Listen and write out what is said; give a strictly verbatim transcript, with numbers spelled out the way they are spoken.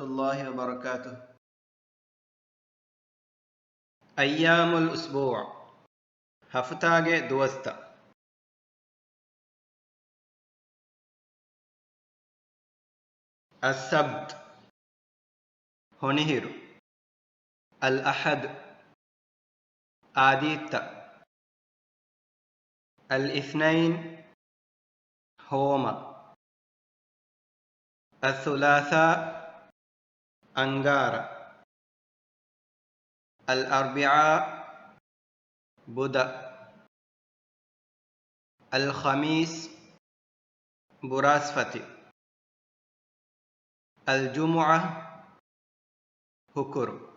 الله وبركاته. أيام الأسبوع، ހަފުތާގެ ދުވަސްތައް. السبت، ހޮނިހިރު. الأحد، އާދީއްތަ. الاثنين، ހޯމަ. الثلاثاء، އަންގާރަ. الأربعاء، ބުދަ. الخميس، ބުރާސްފަތި. الجمعة، ހުކުރު.